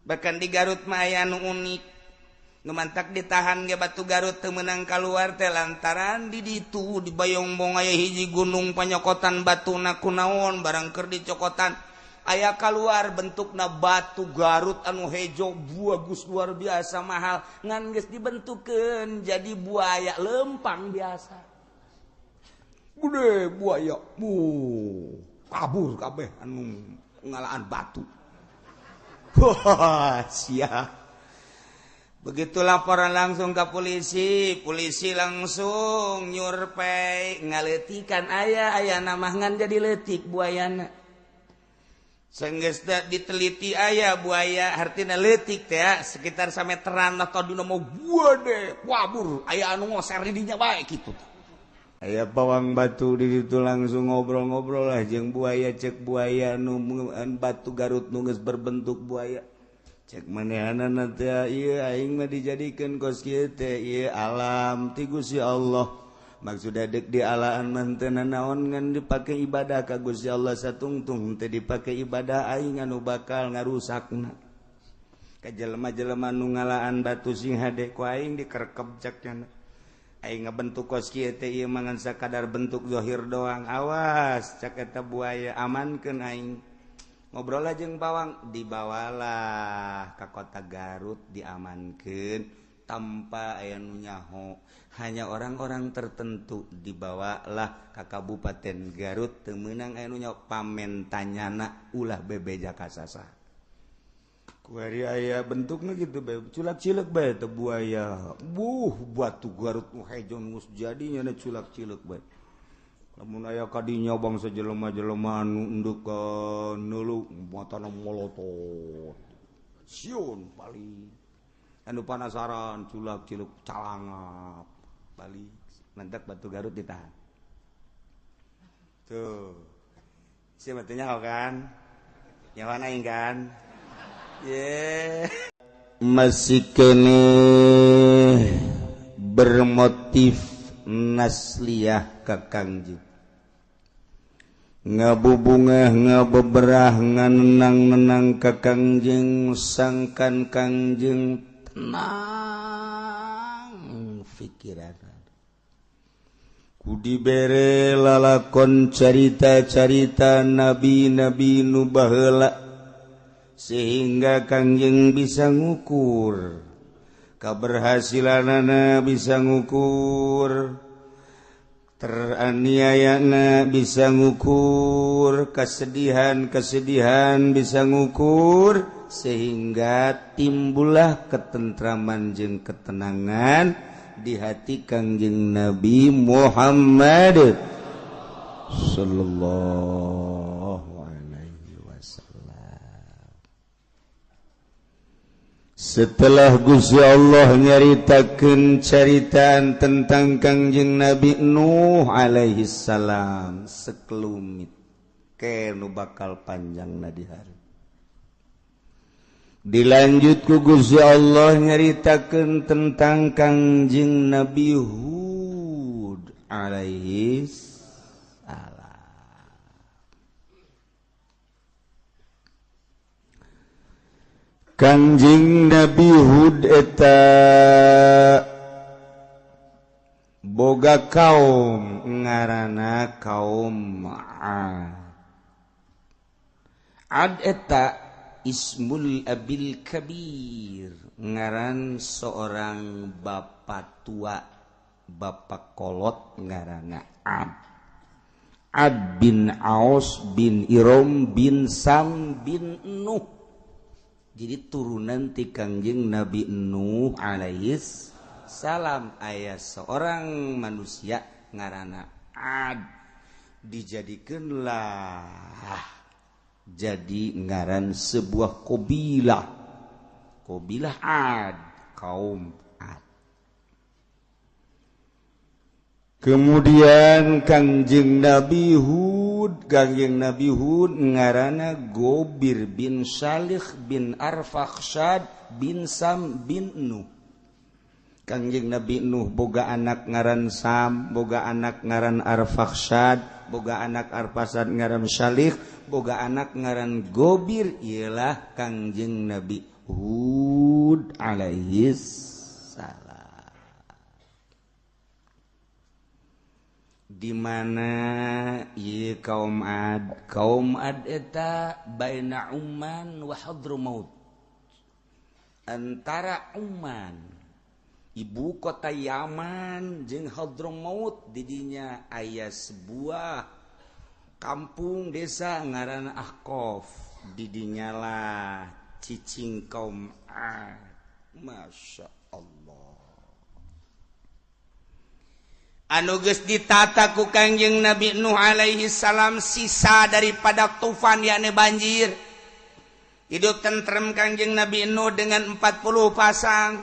Bahkan di Garut mah aya nu unik, nu mantak ditahan ge batu Garut teu meunang kaluar teh lantaran di ditu di Bayongbong aya hiji gunung panyokotan batuna kunaon barang keur dicokotan aya kaluar bentukna batu Garut anu hejo bagus luar biasa mahal ngan geus dibentukeun jadi buaya lempang biasa gede buaya bu kabur kabeh anu ngalaan batu. Wah, siap. Begitu laporan langsung ke polisi, polisi langsung nyurpei ngaleutikan aya aya nama ngan jadi leutik buayana. Senggeus diteliti aya buaya hartina leutik teh sekitar sameteran atau dina mau gede wabur aya anu ngoser di dinya bae kitu. Aya pawang batu di ditu langsung ngobrol-ngobrol lah jeung buaya, cek buaya nu batu Garut nu geus berbentuk buaya. Cek manehanana teh ieu aing mah dijadikeun kos kieu teh ieu alam ti Gusti Allah. Maksudna deuk dialaan mah teu nanaon ngan dipake ibadah ka Gusti Allah satungtung teu dipake ibadah aing anu bakal ngarusakna. Ka jelema-jelema nu ngalaan batu sing hade ku aing dikerkep cek nya. Aing ngabentuk kos kieu teh ieu mah ngan sakadar bentuk zahir doang. Awas cek eta buaya amankeun aing. Ngobrol jeung pawang dibawalah ke kota Garut diamankeun tanpa aya nu nyaho, hanya orang-orang tertentu dibawalah ke Kabupaten Garut teu meunang aya nu nyaho pamentanyana ulah bebeja ka sasaha. Kuari aya bentukna gitu bae culak-cileuk bae teh buaya. Buh batu Garut nu hejo geus jadi nya culak-cileuk bae. Lamun aya kadinya bangsa jelema-jelema anu endeukeun neuleuh matana molotot. Sieun balik. Anu panasaran culak-cileuk calangap balik. Mantak batu Garut ditahan. Tuh. Sia mah teu nyaho kan? Nyaho aing kan? Ye. Masih keneh bermotif nasliyah ka Kangjeng. Ngabubungah ngabeberah nganenang-nenang ka Kangjeng sangkan Kangjeng tenang pikiran. Ku dibere lalakon carita-carita nabi-nabi nu baheula sehingga Kangjeng bisa ngukur keberhasilanana, bisa ngukur teraniayana, bisa ngukur kesedihan-kesedihan, bisa ngukur sehingga timbullah ketentraman jeung ketenangan di hati Kangjeng Nabi Muhammad sallallahu alaihi wasallam. Setelah Gusti Allah nyaritakeun caritaan tentang Kangjeng Nabi Nuh alaihi salam sekelumit ke nu bakal panjang di hari dilanjut ku Gusti Allah nyaritakeun tentang Kangjeng Nabi Hud alaihi salam. Kangjeng Nabi Hud eta boga kaum ngaranna kaum Ad. Ad eta Ismul Abil Kabir, ngaran seorang bapak tua, bapak kolot ngaranna Ad. Ad bin Aus bin Irom bin Sam bin Nuh. Jadi turunan ti Kangjeng Nabi Nuh alaihis salam aya seorang manusia ngaranna Ad, dijadikeunlah jadi ngaran sebuah qabilah, qabilah Ad, kaum Ad. Kemudian Kangjeng Nabi Hud, Kangjeng Nabi Hud ngaranna Gobir bin Salih bin Arfakhshad bin Sam bin Nuh. Kangjeng Nabi Nuh boga anak ngaran Sam, boga anak ngaran Arfakhshad, boga anak Arfakhshad ngaran Salih, boga anak ngaran Gobir, ialah Kangjeng Nabi Hud alaihi salam. Di mana ieu kaum Ad? Kaum Ad eta baina Umman wa Hadramaut. Antara Umman, ibu kota Yaman, jeung Hadramaut didinya aya sebuah kampung desa ngaranna Ahqaf. Didinya lah cicing kaum Ad. Masya Allah. Anu geus ditata ku Kangjeng Nabi Nuh alaihi salam sisa daripada tufan yakni banjir. Hidup tentrem Kangjeng Nabi Nuh dengan 40 pasang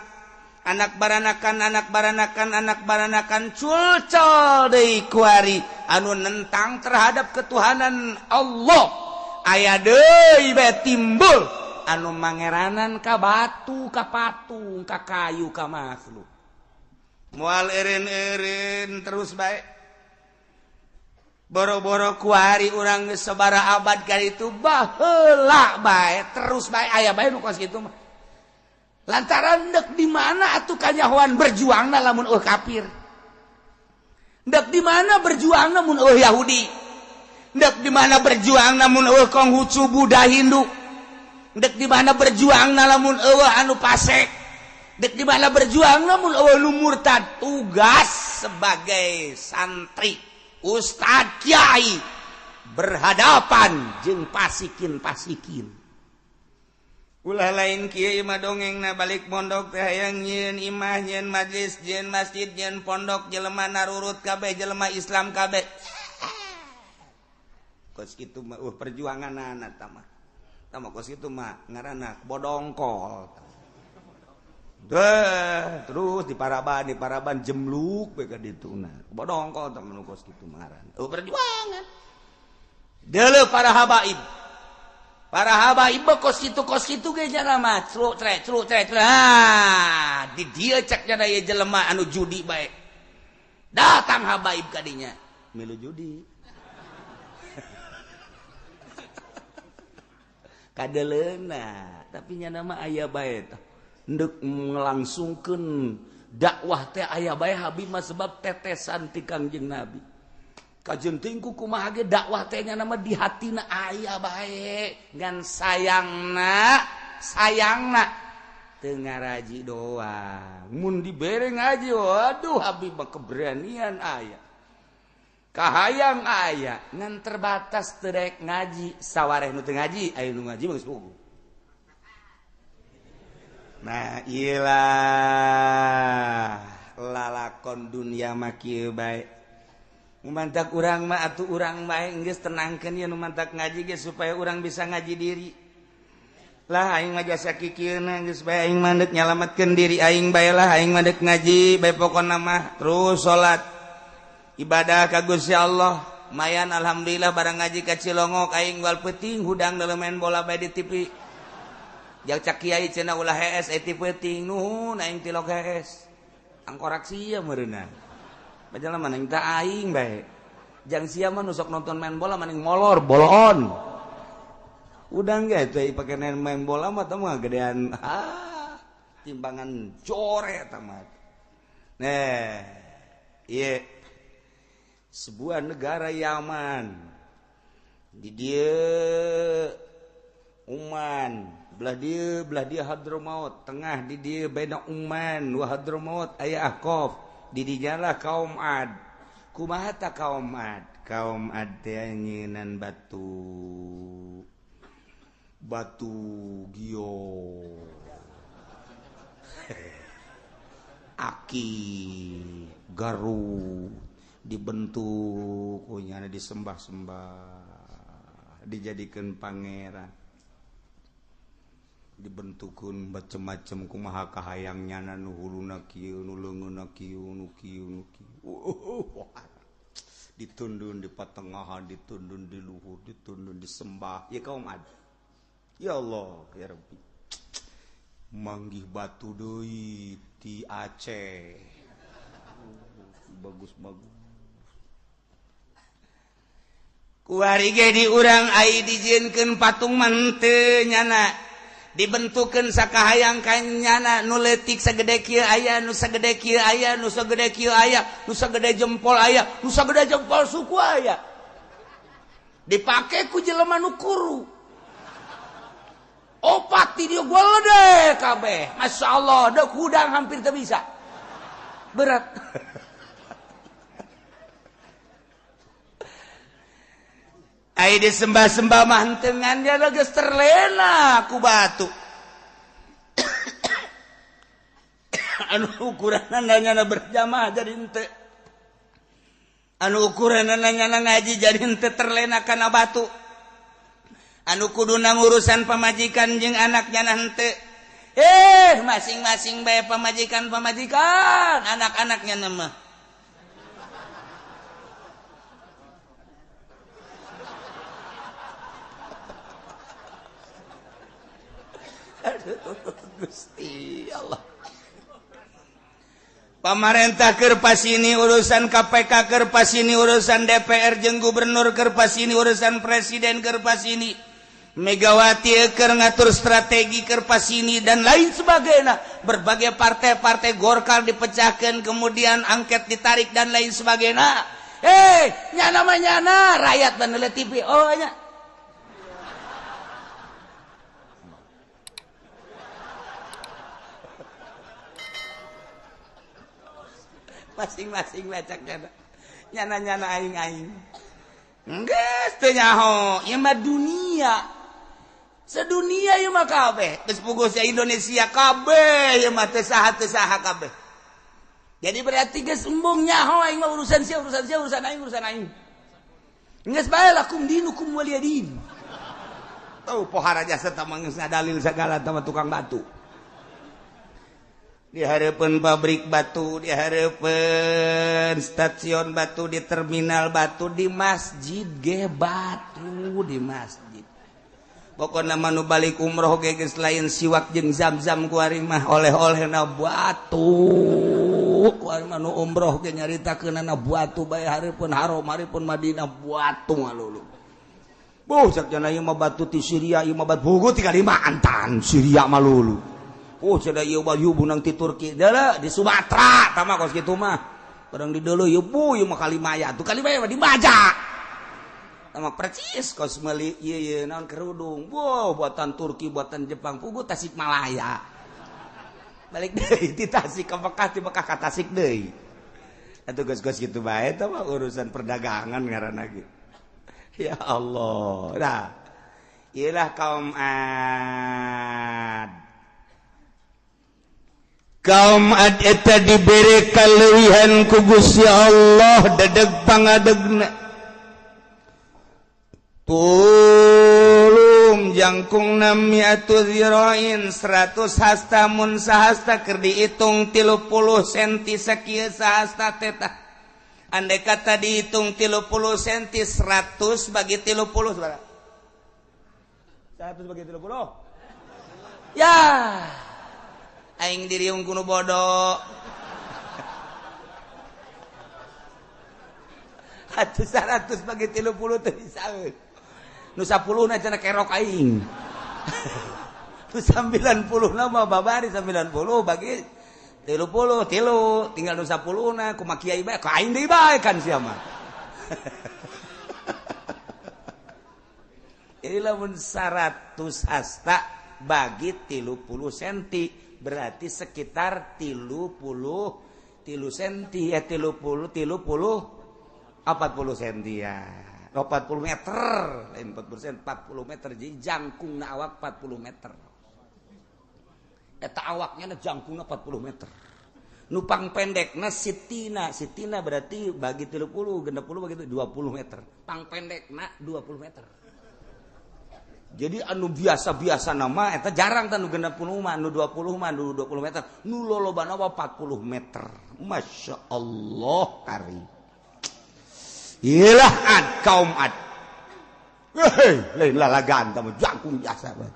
anak baranakan, anak baranakan, anak baranakan, culcol deui kuari anu nentang terhadap ketuhanan Allah. Aya deui bae timbul anu mangeranan ka batu, ka patung, ka kayu, ka makhluk. Moal eureun-eureun terus bae. Boro-boro kuari urang geus sabaraha abad ka ditu baheula bae terus bae aya bae nu kos kitu mah. Lantaran dek di mana atuh kanyahoan berjuangna lamun eueuh kafir. Dek di mana berjuangna mun eueuh Yahudi. Dek di mana berjuangna mun eueuh Konghucu Buddha Hindu. Dek di mana berjuangna lamun eueuh anu fasik. Dek di mana berjuang lamun eueuh nu murtad. Tugas sebagai santri, ustad, kiai berhadapan jeung pasikin-pasikin. Ulah lain kieu imah dongengna balik pondok teh hayang nyieun imah, nyieun majlis, nyieun masjid, nyieun pondok, jelema narurut kabeh, jelema Islam kabeh. Kos kitu mah perjuanganana tah mah. Tah mah kos kitu mah ngaranna bodongkol. Deh, terus di paraban jemluk we ka dituna. Bodongkol tah mah kos kitu mah ngaranna. Perjuangan. Deuleu para habaib. Para habaib kos kitu ge nya mah cru tre cru tre. Ah, di dieu cek nya ieu jelema anu judi bae. Datang habaib ka dinya, milu judi. Kadeleuna, tapi nya mah aya bae tah. Ndek ngelangsungkeun dakwah teh aya bae habib mah sebab tetesan ti Kangjeng Nabi. Kajenting ku kumaha ge dakwah teh nya nama di hatina aya bae ngan sayangna sayangna teu ngaraji doang. Mun dibere ngaji waduh habib mah keberanian aya. Kahayang aya ngan terbatas teu rek ngaji sawareh nu teu ngaji aya nu ngaji mah geus puguh. Nah iyalah lalakon dunia mah kieu bae. Mantak urang mah atuh urang bae geus tenangkeun ye nu mantak ngaji ge supaya urang bisa ngaji diri. Lah aing mah jasa kikieuna geus bae aing mah deuk nyalametkeun diri aing bae lah aing mah deuk ngaji bae pokona mah terus salat ibadah ka Gusti Allah. Mayan alhamdulillah barang ngaji ka Cilongok aing wal peuting hudang dalam main bola bae di TV. Jang cak kiai cenah ulah hees eta peuting nuhun aing tilok hees. Angkorak sia meureunna. Bajalan mana minta aing bae. Jang sia mah nu sok nonton main bola maning molor boloon. Udah enggak teh pake main bola mah teh mah gedean timbangan core eta mah. Nah, ieu sebuah negara Yaman. Di dieu Uman, belah dieu Hadramaut, tengah di dieu baina Uman wa Hadramaut aya Ahqaf. Di dinya kaum Ad. Kumaha ta kaum Ad? Kaum Ad teh nyieunnan batu. Batu gio. Aki garu dibentuk kunyana disembah-sembah, dijadikeun pangeran. Dibentukun macem-macem kumaha kahayang nyana nu huluna kieu nu leungeunna kieu nu kieu nu kieu. Ditundun di patengahan, ditundun di luhur, ditundun disembah. Ya kaum Ad. Ya Allah, ya Rabbi. Manggih batu deui ti Aceh. Bagus-bagus. Kuari ge di urang ai dijieunkeun patung mah henteu nyana. Dibentukeun sakahayang kanyana nu leutik sagede kieu aya, nu sagede kieu aya, nu sagede kieu aya, nu sagede jempol aya, nu sagede jempol suku aya. Dipake ku jelema nu kuru. Opat ti dieu gede kabeh. Masya Allah, deuk hudang hampir teu bisa. Berat. Ai disembah-sembah mah hentengan dia geus terlena ku batu. Anu ukuranna nyana berjamaah jadi henteu. Anu ukuranna nyana ngaji jadi henteu terlena kana batu. Anu kuduna ngurusan pamajikan jeung anak nyana henteu. Masing-masing bae pamajikan-pamajikan, anak-anaknya mah. Aduh, Gusti Allah. Pamarentah keur pasini urusan KPK keur pasini urusan DPR jeung gubernur keur pasini urusan presiden keur pasini Megawati keur ngatur strategi keur pasini dan lain sebagainya. Berbagai partai-partai Golkar dipecahkan kemudian angket ditarik dan lain sebagainya. Nyana mah nyana rakyat banele TV. Oh nya. Masing-masing lecek nyana nyana-nyana aing-aing. Geus teu nyaho, ieu mah dunia. Sedunia ieu mah kabeh. Geus puguh sia Indonesia kabeh ieu mah teu saha-teu saha kabeh. Jadi berarti geus embung nyaho aing mah urusan sia, urusan sia, urusan aing, urusan aing. Geus bae lakum dinukum waliyadin. Tuh pohara jasa tah mah geus ngadalil sagala tah tukang batu. Di hareupeun pabrik batu, di hareupeun stasiun batu, di terminal batu, di masjid ge batu, di masjid. Pokona mah nu balik umroh ge geus lain siwak jeung zam-zam ku ari mah oleh-olehna batu. Ku ari mah nu umroh ge nyaritakeunana batu bae hareupeun Haram, hareupeun Madinah batu ngalulu. Buh sakjana ieu mah batu ti Syria, ieu mah batu bugu ti Kalimantan, Syria mah lulu. Oh cenah ieu mah bunang ti Turki deuleu di Sumatera tah mah kos kitu mah. Barang di deuleu ieu bu ieu mah Kalimaya. Tuh Kalimaya mah dibaja. Tah mah percis kos meuli ieu ieu naon kerudung. Wah buatan Turki, buatan Jepang, puguh Tasikmalaya. Balik deui ti Tasik ka Mekah, ti Mekah ka Tasik deui. Atuh geus-geus kitu bae tah mah urusan perdagangan ngaranna ge. Ya Allah. Nah, ieulah kaum Ad. Kaum Ad eta dibere kaleuwihan ku Gusti Allah dedeg pangadegna. Tulum jangkungna mi'atu zira'in 100 hasta mun sahasta keur diitung 30 senti sakieu sahasta teh tah. Andai kata dihitung 30 senti 100 bagi 30 sabaraha? 100 bagi 30. Ya. Aing diriung kuno bodoh. Atuh 100 bagi 30 teu bisa. Nu 10 na cenah kerok aing. Nu 90 na mah babari 90 bagi 30 tilu tinggal nu 10 na kumaha kiai bae ka aing deui bae kan sia mah. Jadi lamun 100 hasta bagi 30 senti berarti sekitar 30 senti ya 30 40 senti ya 40 meter lain 40 40 meter jadi jangkungna awak 40 meter eta awaknya jangkungna 40 meter nu pangpendekna sitina sitina berarti bagi 30 60 bagi 20 meter pangpendekna 20 meter. Jadi anu biasa-biasa nama eta jarang tah nu 60 mah nu 20 mah nu 20 meter nu lolobana 40 meter. Masya Allah kari. Iyalah ad kaum ad. Hei, lain lalagan tah jangkung jasa bae.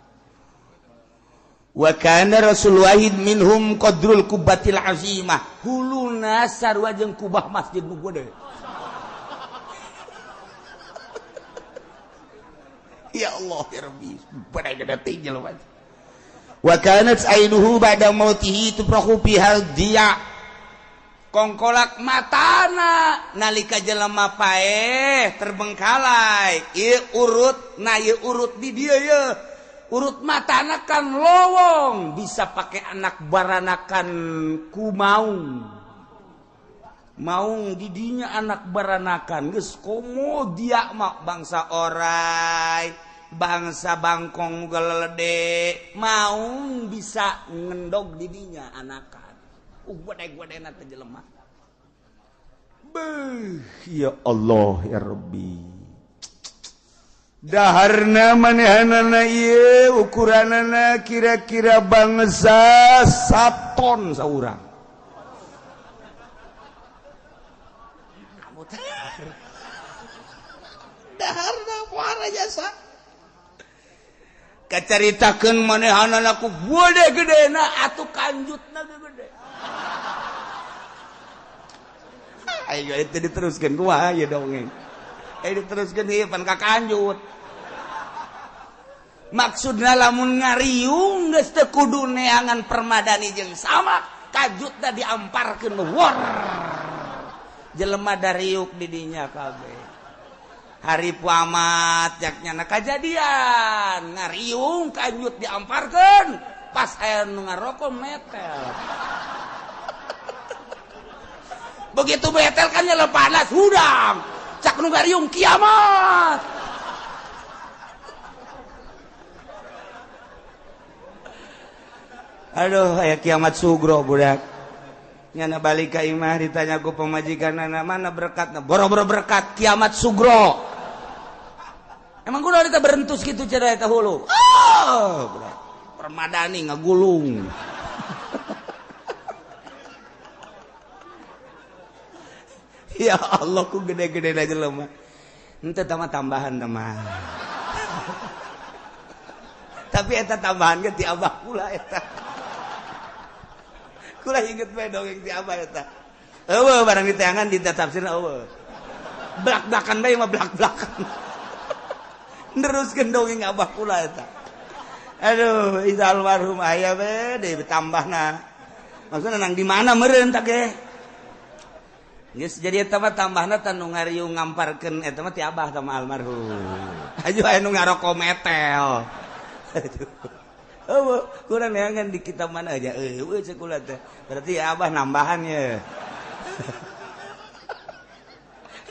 Wa kana rasul wahid minhum qadrul kubatil azimah. Huluna sarua jeung kubah masjid nu gede. Ya Allah ya Rabbi, badai gede tinggi jelema. Wa kanat ainuhu ba'da mautihi tuprahu fiha diya. Kongkolak matana nalika jelema paeh terbengkalai ieu urut na ieu urut di dieu ye. Urut matana kan lowong bisa pakai anak baranakan ku maung. Maung didinya anak baranakan geus komo dia mah bangsa orai, bangsa bangkong gelede, maung bisa ngendog didinya anakan. Gede-gede na teh jelema. Beuh, ya Allah ya Rabbi. Daharna manehanana ieu ukuranana kira-kira bangsa saton saurang. Daharna puara jasa. Kacaritakeun manehanana ku gede-gedena atuh kanjutna gede. Ayo itu diteruskan kumaha ya dongeng. Diteruskan ieu pan ka kanjut. Maksudna lamun ngariung geus teu kudu neangan permadani jeung samak, kanjutna diamparkeun wor. Jelema dariuk di dinya kabeh. Hari puamat jaknya kajadian ngariung kanjut diamparkeun pas aya nu ngaroko metel. Begitu metel kan nyala panas hudang. Cak nu ngariung kiamat. Aduh aya kiamat sugro budak. Nyana balik ka imah ditanya ku pamajikanna mana berkatna? Boro-boro berkat kiamat sugro. Emang kudu kita berentus gitu cara eta hulu. Oh, permadani ngagulung. Ya Allah ku gede-gede aja jelema. Henteu tama tambahan mah. Tapi eta tambahan ge ti abah kula eta. Kula inget bae dongeng ti abah eta. Eueuh barang diteangan di tafsirna eueuh. Blak-blakan bae mah blak-blakan. Neruskeun dongeng abah kula eta. Aduh, iza almarhum aya we deui tambahna. Maksudna nang di mana meureun tah ge? Geus jadi eta mah tambahna tah nu ngariung ngamparkeun eta mah ti abah sama almarhum. Ayo aya nu ngaroko metel. Aduh. Eueuh, kurang neangan di kitab mana aja. Eueuh ceuk kula teh. Berarti ya abah nambahan ye.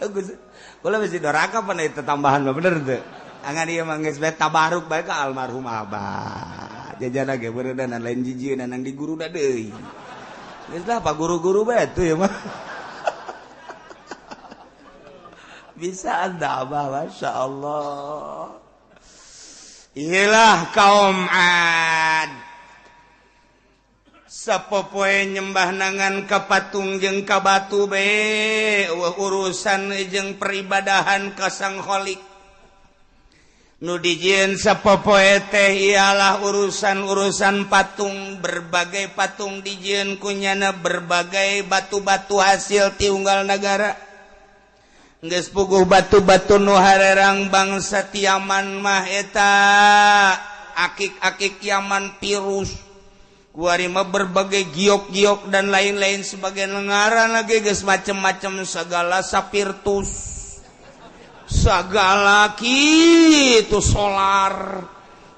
Bagus. Kula bisi doraka pan eta tambahan mah bener teu. Angan ieu mah geus bae tabaruk bae ka almarhum abah. Jajana ge beureunan lain jijieun nang di guruna deui. Geus lah pak guru-guru bae tuh ya mah. Bisa anda abah, Masya Allah. Iyalah kaum Ad. Sapopoe nyembah nangan ka patung jeung ka batu be, urusan jeung peribadahan ka Sang Khalik. Nu dijieun sapopoe teh ialah urusan-urusan patung, berbagai patung dijieun kunyana berbagai batu-batu hasil ti unggal nagara. Geus puguh batu-batu nu harerang bangsa ti Yaman mah eta akik-akik Yaman pirus. Kuari mah berbagai giok-giok dan lain-lain sebagai ngaran lagi geus macem-macem segala sapirtus. Segala kitu solar.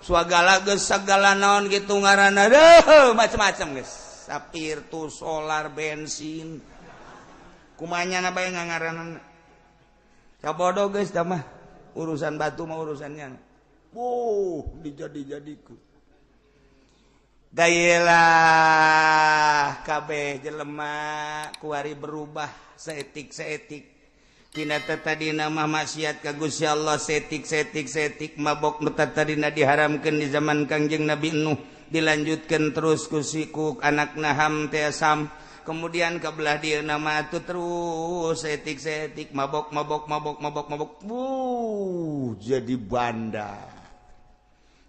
Segala geus segala naon kitu ngaranna deuh macem-macem geus. Sapirtus, solar, bensin. Kumanya na bae ngaranna. Kabodo geus tah mah urusan batu mah urusannya. Wuh, dijadi-jadiku. Dayelah kabeh jelema kuari berubah seetik-seetik. Tina tadina mah maksiat ka Gusti Allah seetik-seetik-seetik mabok nu tadina diharamkeun di zaman Kangjeng Nabi Nuh dilanjutkeun terus ku siku anakna Ham teh Sam. Kemudian ke belah dia nama itu terus setik-setik mabok mabok mabok mabok mabok, wuh jadi banda.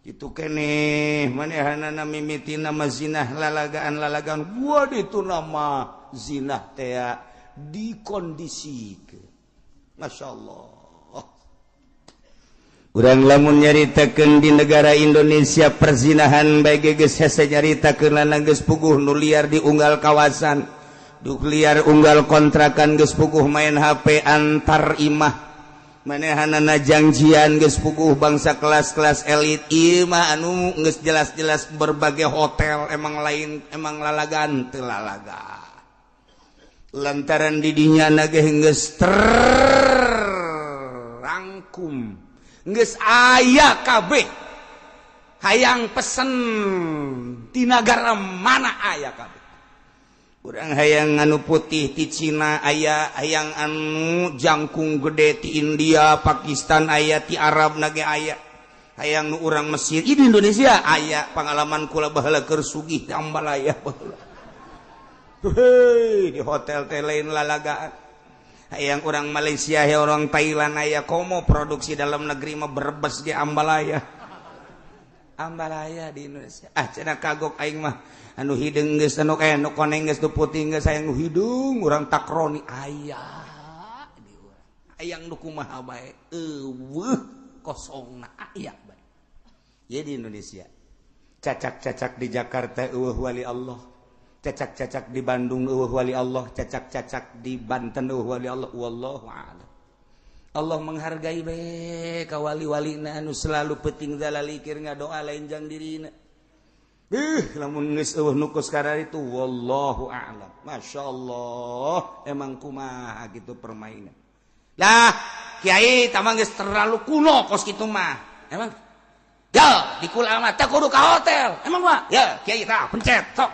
Itu keneh manehanana mimiti nama zinah lalagaan lalagaan, wah itu nama zinah teh dikondisikeun. Masya Allah. Urang lamun nyaritakeun di negara Indonesia perzinahan bae geus hese nyaritakeun lana geus puguh nu liar di unggal kawasan, nu liar unggal kontrakan, geus puguh main HP antar imah, manehanana jangjian, geus puguh bangsa kelas-kelas elit. Ieu mah anu geus jelas-jelas berbagai hotel, emang lain, emang lalagan teu lalaga, lantaran didinya na ge geus terangkum, geus aya kabeh. Hayang pesen di nagara mana aya kabeh. Urang hayang anu putih ti Cina aya, hayang anu jangkung gede ti India, Pakistan aya, ti Arab na ge aya, hayang nu urang Mesir di Indonesia aya. Pengalaman kula baheula keur sugih ambalaya baheula. Hei, di hotel teh lain lalagaan. Hayang orang Malaysia, hayang orang Thailand aya. Komo produksi dalam negeri mah Brebes ge ambalaya, ambalaya di Indonesia. Ah, cenah kagok aing mah, anu hideung geus, anu eh anu koneng geus, nu putih geus, hayang nu hideung urang takroni aya di urang. Hayang nu kumaha bae euweuh kosongna aya bae ye di Indonesia. Cacak-cacak di Jakarta euweuh wali Allah, cacak-cacak di Bandung euweuh wali Allah, cacak-cacak di Banten euweuh wali Allah. Wallahu a'lam. Allah menghargai bae ka wali-walina anu selalu penting zalalikir ngadoa lain jang dirina. Lamun geus euweuh nu kos itu, wallahu a'lam. Masyaallah, emang kumaha gitu permainan. Lah, kiai tamang geus terlalu kuno kos kitu mah. Emang ya, di kula mah teh kudu ka hotel. Emang mah? Ya, kiai tah pencet sok.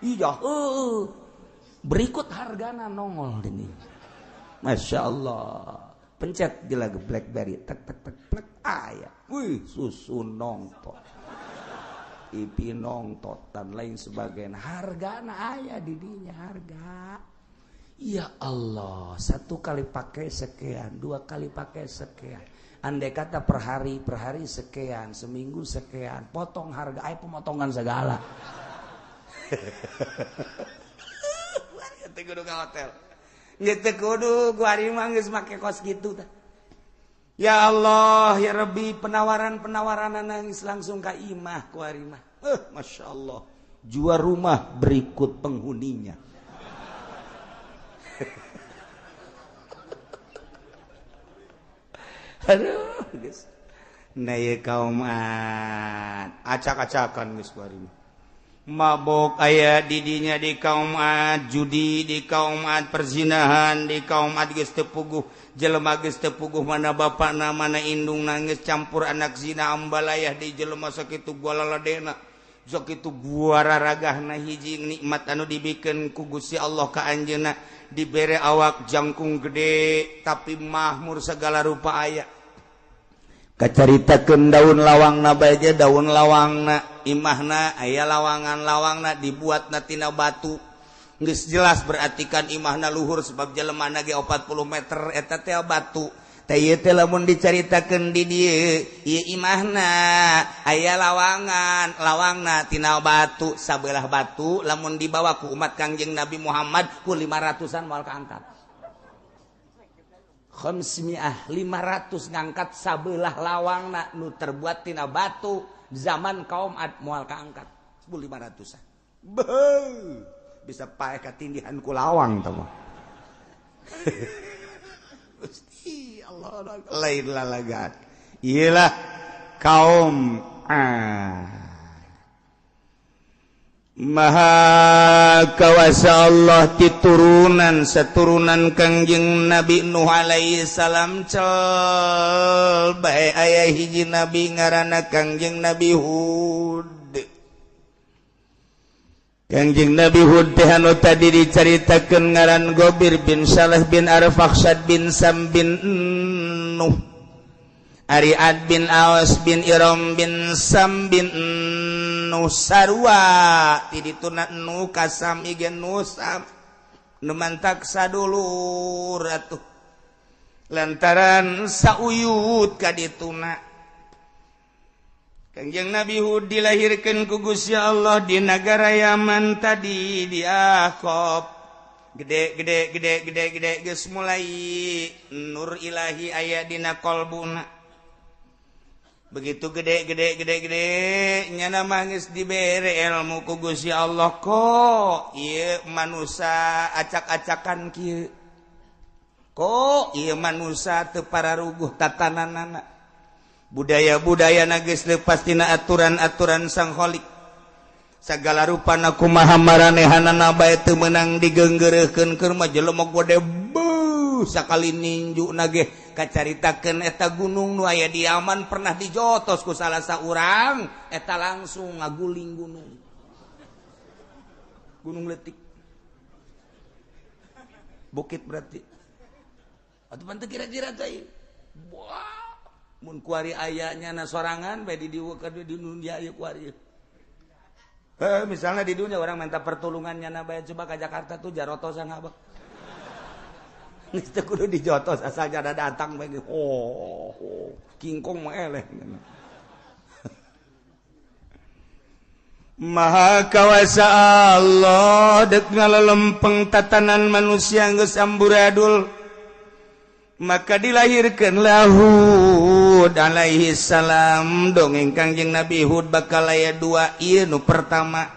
Iya, heueuh. Berikut hargana nongol ini. Masya Allah. Pencet di lagu BlackBerry, tek tek tek plek aya. Wih, susu nongtot, TV nongtot dan lain sebagainya. Hargana aya di dinya harga. Ya Allah, satu kali pakai sekian, dua kali pakai sekian. Andai kata per hari sekian, seminggu sekian, potong harga, ayo pemotongan segala. Teu kudu ka hotel. Geus teu kudu, gua ari mah geus make kos kitu tah. Ya Allah, ya Rabbi, penawaran-penawaran nangis langsung ka imah ku ari mah. Masya Allah. Jual rumah berikut penghuninya. Aduh, geus. Nah, ye kaum acak-acakan geus ku ari mah. Mabok aya didinya di kaum Ad, judi di kaum Ad, perzinahan di kaum Ad geus teu puguh, jelema geus teu puguh mana bapakna mana indungna, geus campur anak zina ambalayah di jelema sakitu gua laladena, sakitu gua raragahna. Hiji nikmat anu dibikeun ku Gusti Allah ka anjeunna, dibere awak jangkung gede tapi mahmur segala rupa aya. Kacaritakeun daun lawangna bae ge, daun lawangna imahna aya lawangan, lawangna dibuatna tina batu. Geus jelas berarti kan imahna luhur sebab jelemana ge 40 meter eta teh batu. Teh ieu teh lamun dicaritakeun di dieu, ieu imahna aya lawangan, lawangna tina batu, sabelah batu lamun dibawa ku umat Kangjeng Nabi Muhammad ku 500-an moal kaangkat. Khamsmiah 500 ngangkat sabelah lawangna nu terbuat tina batu zaman kaum Ad moal kaangkat 1500-an. Beuh, bisa paeh katindihan ku lawang tah mah. Gusti Allah lain lalagan. Iyalah kaum Ad. Maha kawasa Allah titurunan seturunan Kangjeng Nabi Nuh alaihi salam cel bae aya hiji nabi ngaranna Kangjeng Nabi Hud. Kangjeng Nabi Hud teh anu tadi dicaritakeun ngaran Gobir bin Saleh bin Arfakhshad bin Sam bin Nuh, Ari Ad bin Awas bin Iram bin Sam bin Nuh, sarua ti dituna nu kasam igen nu sam nu mantak sadulur atuh lantaran sauyut ka dituna. Kangjeng Nabi Hud dilahirkeun ku Gusti Allah di nagara Yaman tadi di Ahqaf. Gede gede gede gede gede geus mulai nur ilahi aya dina qalbuna. Begitu gede gede gede gede nyana mah geus dibere ilmu ku Gusti Allah, kok ieu manusia acak-acakan kieu, kok ieu manusia teu pararuguh tatananana, budaya-budaya geus leupas tina aturan-aturan Sang Khalik, segala rupana kumaha maranehanana bae teu meunang digeunggeureuhkeun. Keur mah jelema gede, beuh, sakali ninju nage. Kacaritakeun eta gunung nu aya di Yaman pernah dijotos ku salah saurang, eta langsung ngaguling gunung, gunung letik, bukit berarti atuh pan kira-kira teh. Wah, mun kuari aya nyana sorangan bae di dieu di dunia ieu kuari. Misalnya di dunia orang minta pertolongan nyana bae, coba ke Jakarta tuh jarotosan abah. Geus teu kudu dijotos, asal jada datang bae. Oh, oh, kingkong mah eleh. Maha kawasa Allah dek ngalelempeng tatanan manusia geus amburadul, maka dilahirkeun Hud alaihi salam. Dongeng Kangjeng Nabi Hud bakal aya dua ieu. Nu pertama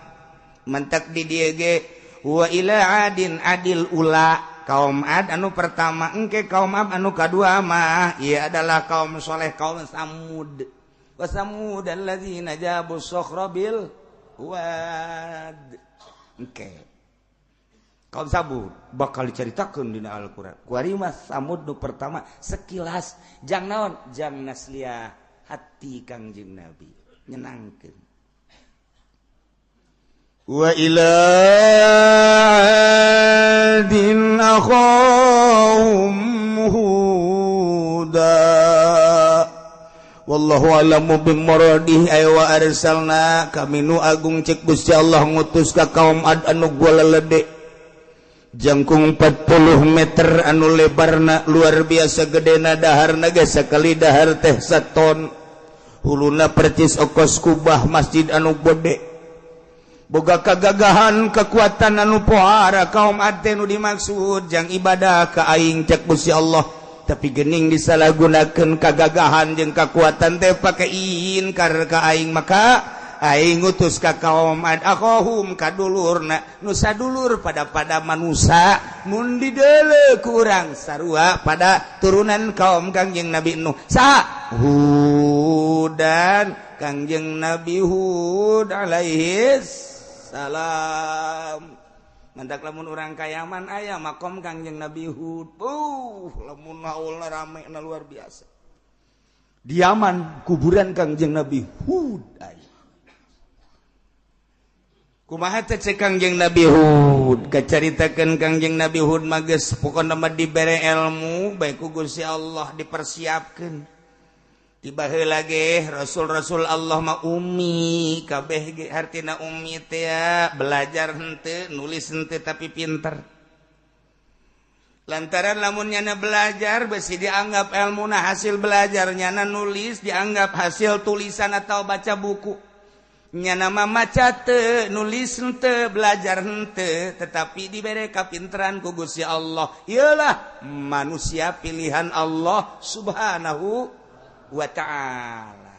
mentak di dieu ge wa ila adin adil ula, kaum Ad anu pertama. Engke kaum Ad anu kadua mah ieu adalah kaum soleh, kaum Samud. Wa samud alladzina jabu sokhra bil wad. Engke kaum Samud bakal diceritakeun dina Al-Qur'an. Kuari mah Samud nu pertama sekilas jang naon, jang nasliah hati Kangjeng Nabi, nyenangkeun. Wa ila adin akhahum huda wallahu alamu bimuradih. Ay wa arsalna, kami nu agung, cek Gusti Allah, ngutus ka kaum Ad anu gua lelede jangkung 40 meter, anu lebarna luar biasa gedena, daharna ge sakali dahar teh saton, huluna percis okos kubah masjid anu gede, boga kagagahan kekuatan anu pohara. Kaum Ad teh nu dimaksud jang ibadah ka aing, cek Gusti Allah, tapi gening disalahgunakeun kagagahan jeung kekuatan teh pake inkar ka aing, maka aing ngutus ka kaum Ad akhahum, kadulurna nu sadulur pada pada manusia, mun dideuleu ku urang sarua pada turunan kaum Kangjeng Nabi Nuh. Saha? Hudan, Kangjeng Nabi Hud alaihi salam. Mantak lamun urang ka Yaman aya makom Kangjeng Nabi Hud. Lamun haulna rame na luar biasa. Di Yaman kuburan Kangjeng Nabi Hud aya. Kumaha teh cek Kangjeng Nabi Hud? Kacaritakeun Kangjeng Nabi Hud mah geus pokona mah dibere ilmu bae ku Gusti Allah, dipersiapkeun. Tiba heula ge rasul-rasul Allah mah ummi kabeh ge, hartina ummi teh belajar henteu, nulis henteu, tapi pinter. Lantaran lamun nyana belajar besi dianggap ilmuna hasil belajar, nyana nulis dianggap hasil tulisan atau baca buku. Nyana mah maca teu, nulis henteu, belajar henteu, tetapi dibere kapinteran ku Gusti Allah. Iyalah manusia pilihan Allah Subhanahu wa ta'ala.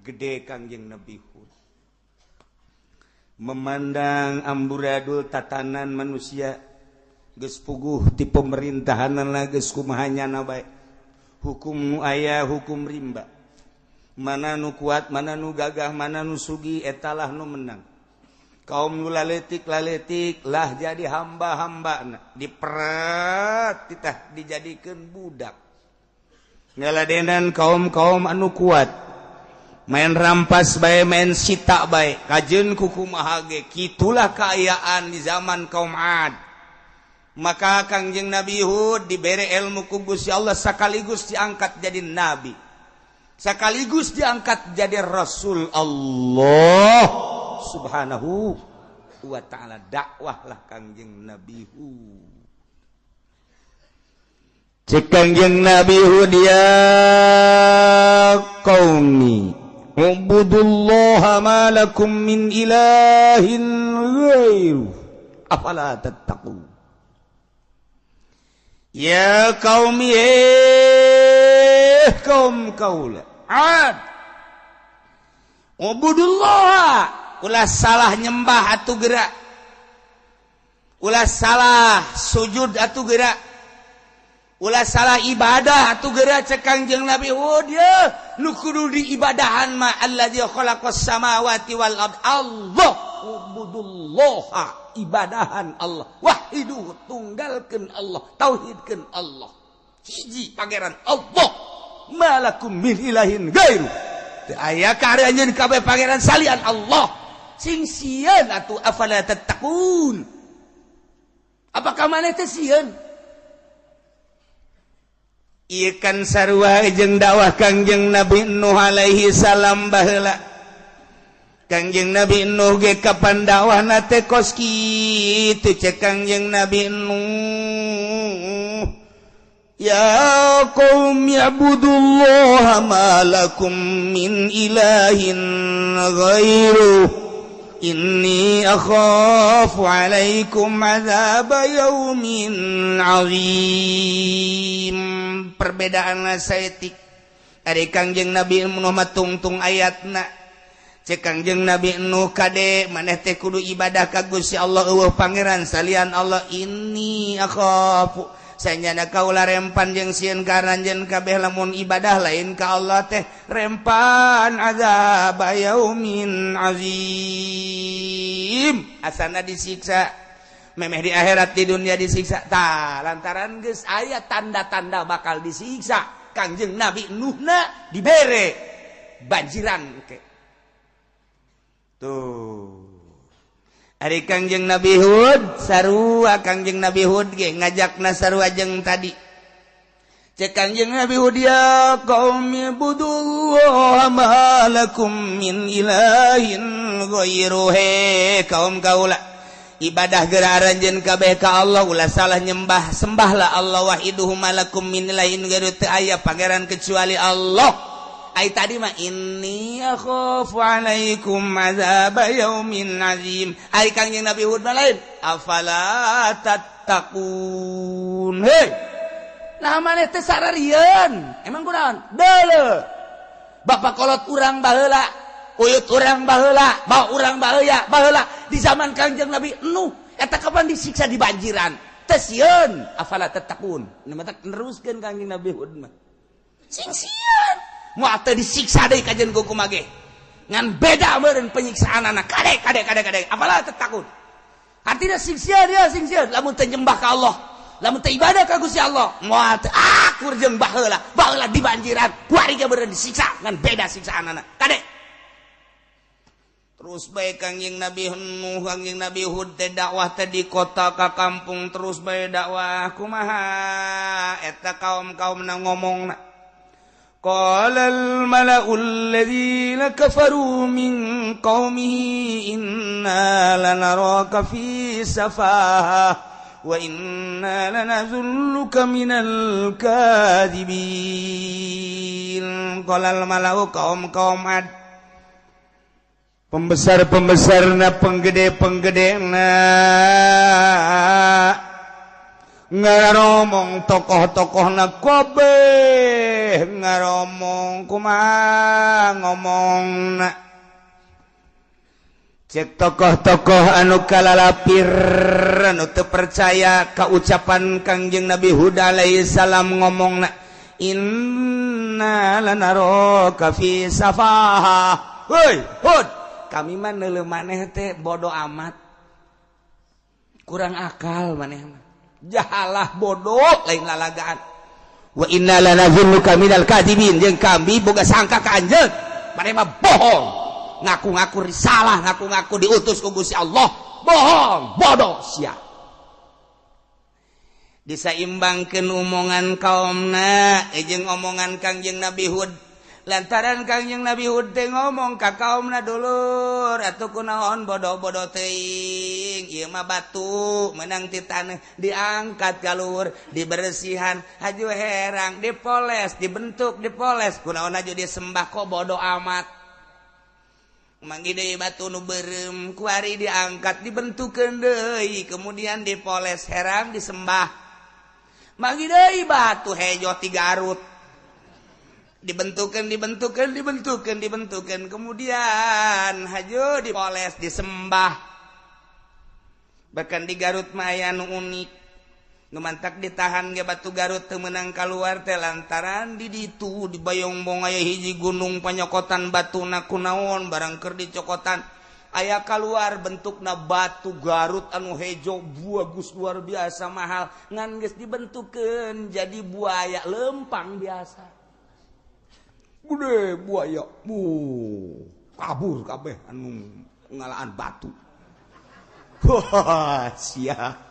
Gede Kangjeng Nabi Hud memandang amburadul tatanan manusia geus puguh ti pemerintahanna, geus kumaha nyana bae, hukum nu aya hukum rimba, mana nu kuat, mana nu gagah, mana nu sugih, etalah nu menang. Kaum nu laletik laletik lah jadi hamba-hamba, diperet titah dijadikeun budak. Ngaladenan kaum-kaum anu kuat main rampas bae, main sita bae, kajeun kukumaha ge. Kitulah kaayaan di zaman kaum Ad. Maka Kangjeng Nabi Hud dibere ilmu ku Gusti Allah, sekaligus diangkat jadi nabi, sekaligus diangkat jadi rasul Allah Subhanahu wa ta'ala. Dakwahlah Kangjeng Nabi Hud. Cek Kangjeng Nabi Hud, ya qaumi ubudullaha ma lakum min ilahin ghairu afala tattaqun. Ya qaumi, kaum kaula Ad, Ubudullah, ulah salah nyembah atuh gerak, ulah salah sujud atuh gerak, ulah salah ibadah atuh gerak. Cek Kangjeng Nabi Hud, ya nu kudu diibadahan mah alladzi khalaqas samawati wal ard, Allah. Ubudullah, ibadahan Allah, wahidu, tunggalkeun Allah, tauhidkeun Allah, hiji Pangeran Allah. Malakum min ilahin gairu, teu aya ka anjeun kabeh pangeran salian Allah. Sing sieun atuh, afala tattaqun, apakah maneh teh sieun? Ieu kan sarua jeung dakwah Kangjeng Nabi Nuh alaihi salam baheula. Kangjeng Nabi Nuh ge kapan dakwahna teh kos kitu. Cek Kangjeng Nabi Nuh, ya qaumi ibudullaha ma lakum min ilahin ghairuh, inni akhafu alaikum azab yaumin azim. Perbedaan saeutik. Ari Kangjeng Nabi Nuh mah tungtung ayatna. Cek Kangjeng Nabi Nuh, kade maneh teh kudu ibadah ka Gusti Allah, euweuh pangeran salian Allah. Inni akhafu, sanyana kaula rempan jeung sieun ka aranjeun kabeh lamun ibadah lain ka Allah teh rempan azab yaumin azim, asana disiksa memeh di akhirat, di dunia disiksa. Tah, lantaran geus aya tanda-tanda bakal disiksa, Kangjeng Nabi Nuhna dibere banjiran ke tuh. Ari Kangjeng Nabi Hud sarua, Kangjeng Nabi Hud ge ngajakna sarua jeung tadi. Cek Kangjeng Nabi Hud, ya qaumi ibudullah ma lakum min ilahin ghairuhu, kaum kaula, ibadah geura aranjeun kabeh ka Allah, ulah salah nyembah, sembahlah Allah. Wahiduhu, malakum min ilahin ghairu, teu aya pangeran kecuali Allah. Ai tadi mah inni akhafu alaikum azab yaumin azim. Ai Kangjeng Nabi Hud mah lain, afala tattaqun. Hei, nah maneh teh sararieun, emang kunaon? Deuleu bapak kolot urang baheula, uyut urang baheula, bawa urang baheula baheula di zaman Kangjeng Nabi Nuh eta kapan disiksa di banjiran teh sieun? Afala tattaqun. Nu matak neruskeun Kangjeng Nabi Hud mah, sing sieun moal teu disiksa deui kajeun ku kumaha ge, ngan beda meureun penyiksaan anak. Kade kade kade kade, afala tattaqun, artinya sing sieun ya, sing sieun lamun teu nyembah ka Allah, lamun teu ibadah ka Gusti Allah, moal teu akur jeung baheula. Baheula di banjiran, kuari ge meureun disiksa, ngan beda siksaan anak. Kade terus bae Kangjeng Nabi Nuh, Kangjeng Nabi Hud teh dakwah teh di kota ka kampung, terus bae dakwah. Kumaha eta kaum-kaum na ngomongna? قال الملأ الذين كفروا من قومه إنا لنراك في سفاهة وإنا لنظنك من الكاذبين. قال الملأ, kaum-kaum Ad, pembesar-pembesarna, penggede-penggedena ngaromong, tokoh-tokohna kabeh ngaromong. Kumaha ngomongna? Cek tokoh-tokoh anu kalalapir, anu teu percaya ka ucapan Kangjeng Nabi Hud alaihi salam, ngomongna, inna lanaraka fi safaha. Hoi Hud, kami mah neuleuh maneh teh bodoh amat, kurang akal maneh mah, jahalah, bodoh, lain lalagaan. Wa inna lanazunnuka minal kadibin, jeung kami boga sangka ka anjeun maneh mah bohong, ngaku-ngaku risalah, ngaku-ngaku diutus ku Gusti Allah, bohong, bodoh sia. Disaimbangkeun omongan kaumna jeung omongan Kangjeng Nabi Hud, lantaran Kangjeng Nabi Hud teh ngomong ka kaumna, dulur atuh kunaon bodoh-bodoh teuing? Ieu mah batu menang ti taneuh, diangkat ka luhur, dibersihan, haju herang, dipoles, dibentuk, dipoles, kunaon haju disembah? Kok bodoh amat? Manggih deui batu nu beureum, kuari diangkat, dibentukkeun deui, kemudian dipoles, herang, disembah. Manggih deui batu hejo ti Garut. Dibentukan, dibentukan, dibentukan, dibentukan, kemudian haju dipoles, disembah. Bahkan di Garut mah aya nu unik, nu mantak ditahan ge batu Garut teu meunang kaluar teh lantaran di ditu di Bayongbong aya hiji gunung panyokotan batuna kunaon barang keur dicokotan aya kaluar bentukna batu Garut anu hejo bagus luar biasa mahal ngan geus dibentukeun jadi buaya lempang biasa. Gede buaya, kabur kabeh anu ngalaan batu. Wah, siap.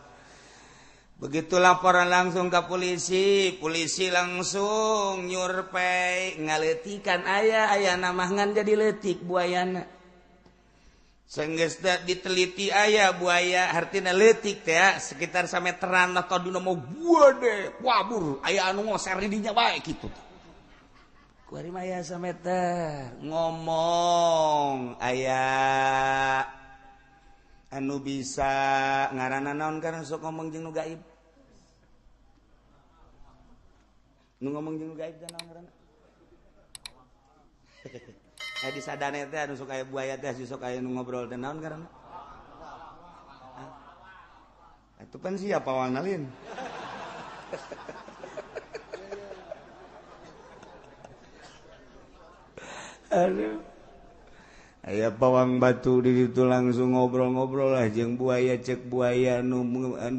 Begitu laporan langsung ke polisi, polisi langsung nyurpei ngaleutikan aya aya namah ngan jadi leutik buayana. Sanggeus diteliti aya buaya hartina leutik teh sekitar sameteran atau dina mah gede, kabur aya anu ngoser di dinya bae kitu. Kuari mah aya sameter ngomong aya anu bisa ngaranna naon karena sok ngomong jeung nu gaib. Nu ngomong jeung nu gaib teh naon ngaranna? Eh di sadane teh anu sok aya buaya teh sok aya nu ngobrol teh naon ngaranna? Atuh pan siapa wanalin? Aduh. Aya pawang batu di ditu langsung ngobrol-ngobrol lah jeung buaya, cek buaya nu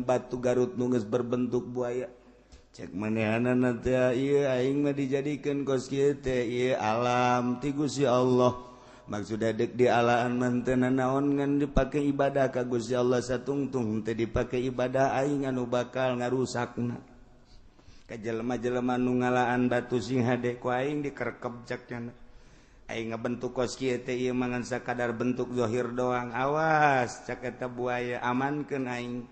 batu Garut nu geus berbentuk buaya. Cek manehanana teh ieu aing mah dijadikeun kos kieu teh ieu alam ti Gusti Allah. Maksudna deuk dialaan mah teu nanaon ngan dipake ibadah ka Gusti Allah satungtung teu dipake ibadah aing anu bakal ngarusakna. Ka jelema-jelema nu ngalaan batu sing hade ku aing dikerkep cek nya. Aing ngabentuk kos kieu teh ieu mah ngan sakadar bentuk zahir doang. Awas cek eta buaya amankeun aing.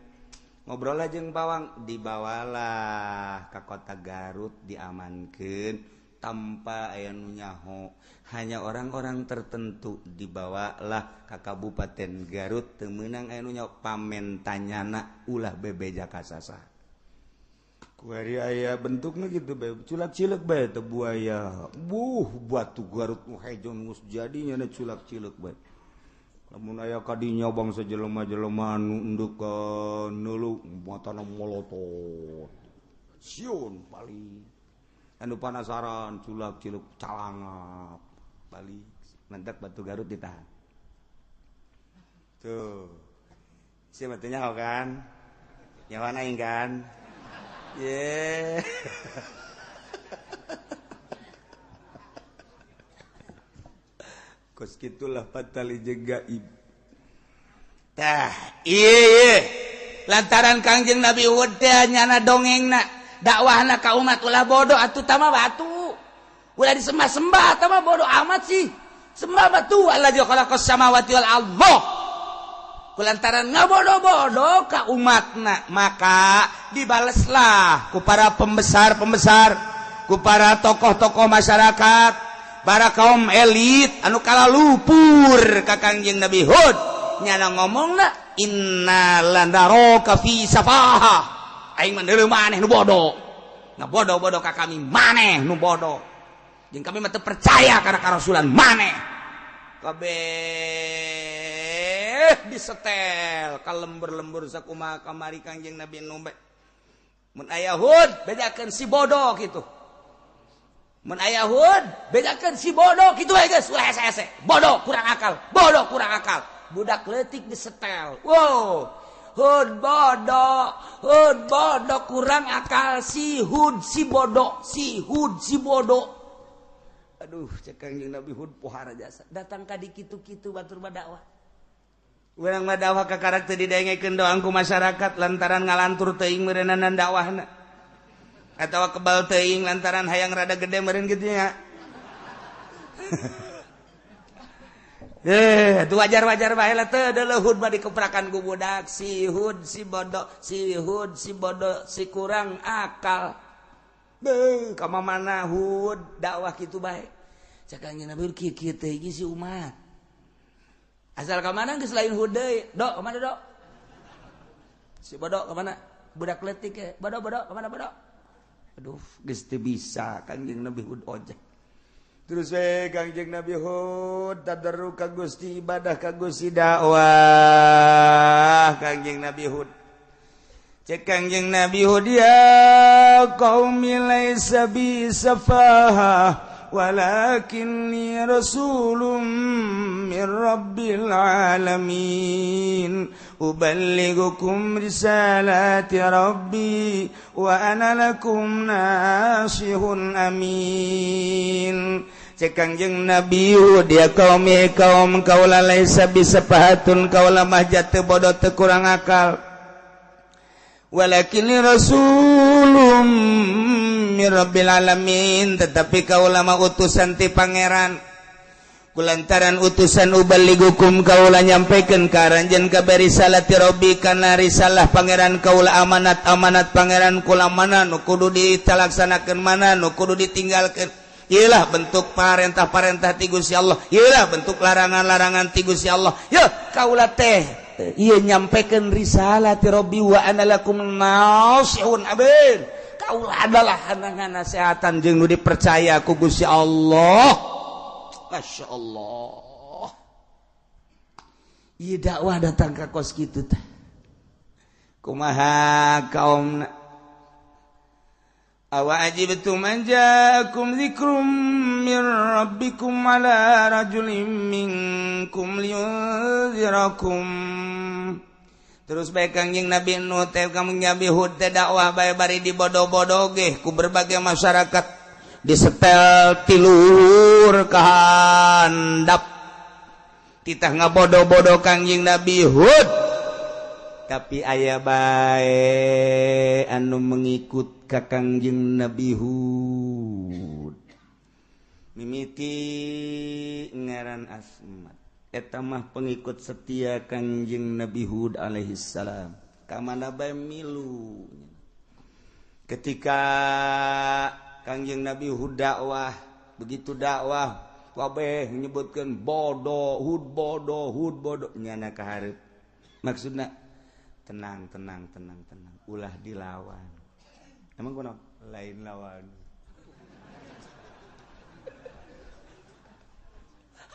Ngobrol jeung pawang dibawalah ka kota Garut diamankeun tanpa aya nu nyaho. Hanya orang-orang tertentu dibawalah ka Kabupaten Garut teu meunang aya nu nyaho pamentanyana ulah bebeja ka sasah. Kuari aya bentukna gitu bae culak-cileuk bae teh buaya. Buh batu Garut nu hejo geus jadinya na culak-cileuk bae. Lamun aya kadinya bangsa jelema-jelema anu endekan neuleuh matana molotot. Sieun balik. Anu panasaran culak-cileuk calangap balik. Mantak batu Garut ditahan. Tuh. Sia mah teu nyaho kan? Nyawana aing kan? Yeah. Kos kitulah patali jeung gaib. Tah, ieu lantaran Kangjeng Nabi Hud teh nyana dongengna, dakwahna ka umat ulah bodoh atuh tama batu. Ulah disembah-sembah tama bodoh amat sih. Sembah batu Allah khalaqas samawati wal ardh. Kulantaran ngabodoh-bodoh ka umatna, maka dibaleslah ku para pembesar-pembesar, ku para tokoh-tokoh masyarakat, para kaum elit anu kala lupur ka Kangjeng Nabi Hud. Nyana ngomongna inna lanaraka fi safaha. Aing mah deuleu maneh nu bodoh. Ngabodoh-bodoh ka kami maneh nu bodoh. Jeung kami mah teu percaya kana karasulan maneh. Kabeh disetel ka lembur-lembur sakumaha kamari Kangjeng Nabi nu mun aya Hud bejakeun si bodoh kitu. Mun aya Hud bejakeun si bodoh kitu we geus ulah hese-hese. Bodoh kurang akal, bodoh kurang akal. Budak leutik disetel. Wow, Hud bodoh, Hud bodoh kurang akal si Hud si bodoh, si Hud si bodoh. Aduh, cek Kangjeng Nabi Hud pohara jasa. Datang ka di kitu-kitu batur mah dakwah. Urang mah dakwah ka karak teu didengekeun doang ku masyarakat lantaran ngalantur teuing meureunana dakwahna. Atawa kebal teuing lantaran hayang rada gede meureun kitu nya. Itu wajar-wajar bae lah teu deuleuh Hud mah dikeprakan ku budak si Hud si bodoh, si Hud si bodoh, si kurang akal. Beuh, ka mana Hud dakwah kitu bae. Cek Kangjeng Nabi kieu-kieu teh si umat. Asal ka mana geus lain Hud deui. Dok, ka mana dok? Si bodoh ka mana? Budak leutik ke. Bodoh, bodoh, ka mana bodoh? Aduh, geus teu bisa Kangjeng Nabi Hud ojek. Terus we Kangjeng Nabi Hud tadarru ka Gusti, ibadah ka Gusti, dakwah Kangjeng Nabi Hud. Cek Kangjeng Nabi Hud, ya qaumi laisa bi safaha walakinni rasulun min rabbil alamin uballighukum risalati rabbi wa ana lakum nasihun amin. Cek Kangjeng Nabi Hud, ya qaumi kaum kaula laisa bisafahatun kaula mah jatuh bodoh teu kurang akal, walakinni rasulun min rabbil alamin, tetapi kaula mah utusan ti pangeran. Kulantaran utusan ubaligukum kaula nyampaikan ka aranjeun kabeh risalati rabbi kana risalah pangeran kaula, amanat-amanat pangeran kula mana nu kudu ditalaksanakeun, mana nu kudu ditinggalkeun. Iyalah bentuk parentah-parentah ti Gusti Allah, iyalah bentuk larangan-larangan ti Gusti Allah. Ya kaula teh ieu nyampaikan risalah ti rabbi wa ana lakum nasihun amin. Kaula adalah hanangan nasehatan jeung nu dipercaya ku Gusti Allah. Masya Allah. Ieu dakwah datang ka kos kitu teh. Kumaha kaumna? Awa ajibtum an ja'akum dzikrum min rabbikum ala rajulin minkum liyunzirakum. Terus bae Kangjeng Nabi Nuh teh Kangjeng Nabi Hud teh dakwah bae bari dibodoh-bodoh ge ku berbagai masyarakat, disetel tiluhur ka handap, titah ngabodoh-bodoh Kangjeng Nabi Hud. Tapi aya bae anu mengikut ka Kangjeng Nabi Hud. Mimiti ngaran Asmat, eta mah pengikut setia Kangjeng Nabi Hud alaihi salam. Ka mana bae milu. Ketika Kangjeng Nabi Hud dakwah, begitu dakwah kabeh menyebutkeun bodoh Hud, bodoh Hud, bodoh, nyana ka hareup. Maksudna tenang tenang tenang tenang, ulah dilawan. Emang kunaon? Lain lawan.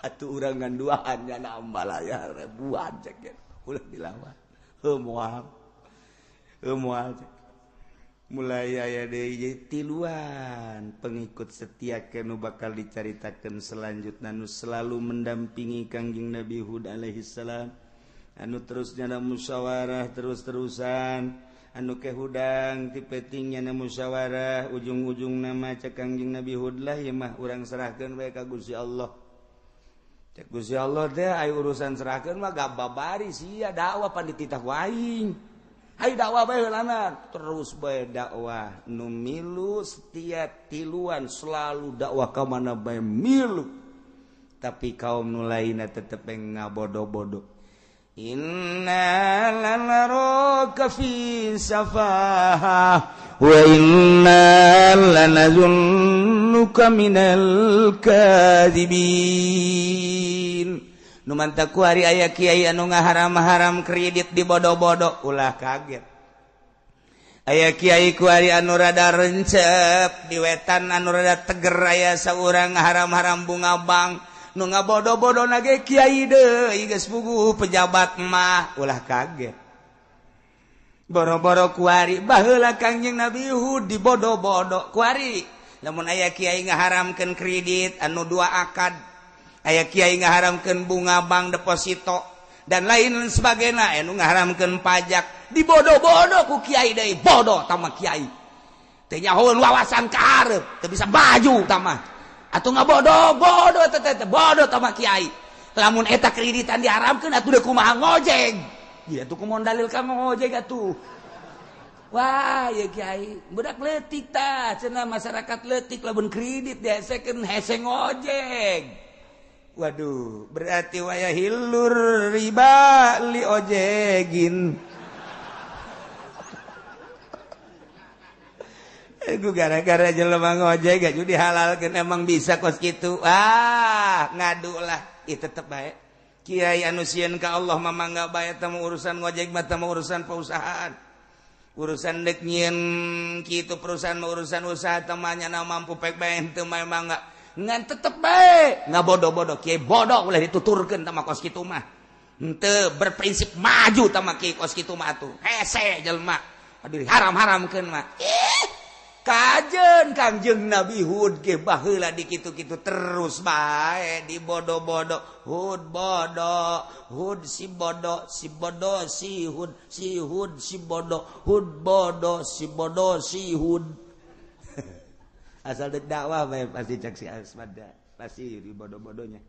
Atuh urang ngan duaan nyana ambalaya ribuan cek ulah dilawan. Heuh moal. Heuh moal cek. Mulai aya deui tiluan pengikut setia nu bakal dicaritakeun selanjutna nu selalu mendampingi Kangjeng Nabi Hud alaihi salam, anu terus nyana musyawarah terus-terusan, anu kehudang ti peting nyana musyawarah, ujung-ujung nama cek Kangjeng Nabi Hud lah ieu mah urang serahkeun bae ka Gusti Allah. Cek Gusti Allah teh aya urusan serahkeun mah gababari sia dakwah pan dititah ku aing. Hayu dakwah bae heulana, terus bae dakwah nu milu setia tiluan selalu dakwah ka mana bae milu. Tapi kaum nu lainna tetep ngabodoh-bodoh. Inna lanaraka fi safaha wa inna lanazunnuka minal kadhibin. Nu mantak ku hari aya kiai anu ngaharam-haram kredit di bodoh-bodoh, ulah kaget. Aya kiai ku hari anu rada rencep di wetan anu rada teger aya saurang ngaharam-haram bunga bank, nu ngabodoh-bodoh nage kiai deui geus puguh pejabat mah, ulah kaget. Boro-boro kuari baheula Kangjeng Nabi Hud dibodoh-bodoh kuari. Lamun aya kiai ngaharamkeun kredit anu dua akad, aya kiai ngaharamkeun bunga bank deposito dan lain sebagainya, anu ngaharamkeun pajak dibodoh-bodoh ku kiai deui, bodoh tama kiai. Teu nyahoeun wawasan ka hareup, teu bisa baju tama. Atuh ngabodoh-bodoh teh bodoh tama kiai. Lamun eta kreditan diharamkeun atuh deui kumaha ngojek. Ya atuh kumaha dalil ka ngojek atuh. Wah, ya kiai, budak leutik tah, cenah masyarakat leutik lamun kredit diesekeun hese ngojek. Waduh, berarti waya hilur riba li ojegin. Gue gara-gara jelema ngojek gak jadi dihalalkeun, emang bisa kos kitu. Ah, ngadu lah. Ih tetep bae. Kiai anu sieun ka Allah mah mangga bae teh urusan ngojek mah teh urusan perusahaan. Urusan dek nyieun kitu perusahaan mah urusan usaha teh mah nya mampu pek bae henteu mah mangga. Ngan tetep bae ngabodoh-bodoh, kiai bodoh ulah dituturkeun tama kos kitu mah. Henteu berprinsip maju tama kiai kos kitu mah atuh. Hese jelema. Aduh haram-haramkeun mah. Ih, kajen Kangjeng Nabi Hud ge baheula di kitu-kitu terus bae dibodoh-bodoh. Hud bodoh, Hud si bodoh, si bodoh si Hud, si Hud si bodoh, Hud bodoh, si bodoh si Hud. Asal dek dakwah bae pasti cek si Asmada, pasti di bodoh-bodohnya.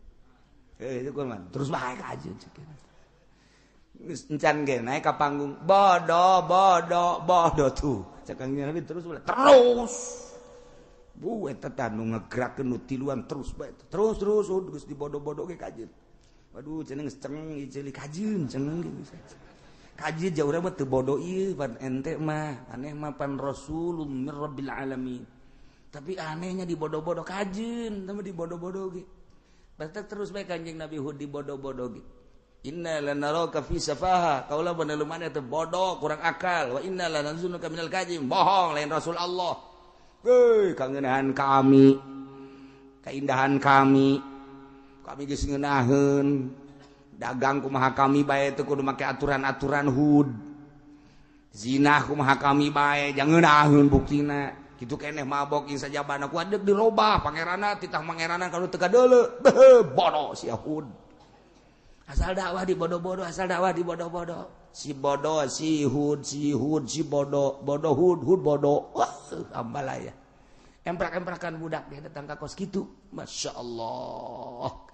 Eh itu kumaha? Terus bae kajen cek. Encan ge naik ka panggung, bodoh, bodoh, bodoh tuh. Cek Kangjeng Nabi terus terus. Bu eta tah nu ngegerakeun nu tiluan terus bae. Terus terus geus dibodoh-bodoh ge kajeun. Waduh cenah geus ceng ieu ceuli kajeun cenah geus. Kajeun jauh urang mah teu bodoh ieu pan ente mah, aneh mah pan rasulun mir rabbil alamin. Tapi anehnya dibodoh-bodoh kajeun, tambah dibodoh-bodoh ge. Berarti terus bae Kanjeng Nabi Hud dibodoh-bodoh ge. Inna lanaraka fi safaha, kaula bener mana teh bodoh, kurang akal. Wa inna lanazunnuka minal kadzib, bohong lain Rasul Allah. Heuy, kangenahan kami, keindahan kami. Kami geus ngeunaheun. Dagang kumaha kami bae teu kudu make aturan-aturan Hud. Zina kumaha kami bae jangan ngeunaheun buktina. Kitu keneh mabok jeung sajabana ku adeg dirobah pangeranna titah pangeranna kalau teu kadeuleu. Bodoh si Hud. Asal dakwah di bodoh-bodoh, asal dakwah di bodoh-bodoh. Si bodoh, si Hud, si Hud, si bodoh, bodoh Hud, Hud bodoh. Wah, ambalaya. Emprak-emprakan budak dia datang ka kos kitu. Masya Allah.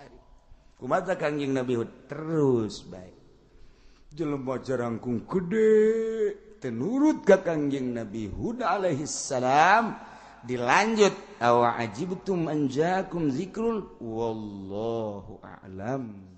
Kumaha Kangjeng Nabi Hud terus baik. Jelema jarangkung gede tenurut ka Kangjeng Nabi Hud alaihi salam dilanjut awa ajibtum an jaakum zikrul wallahu a'lam.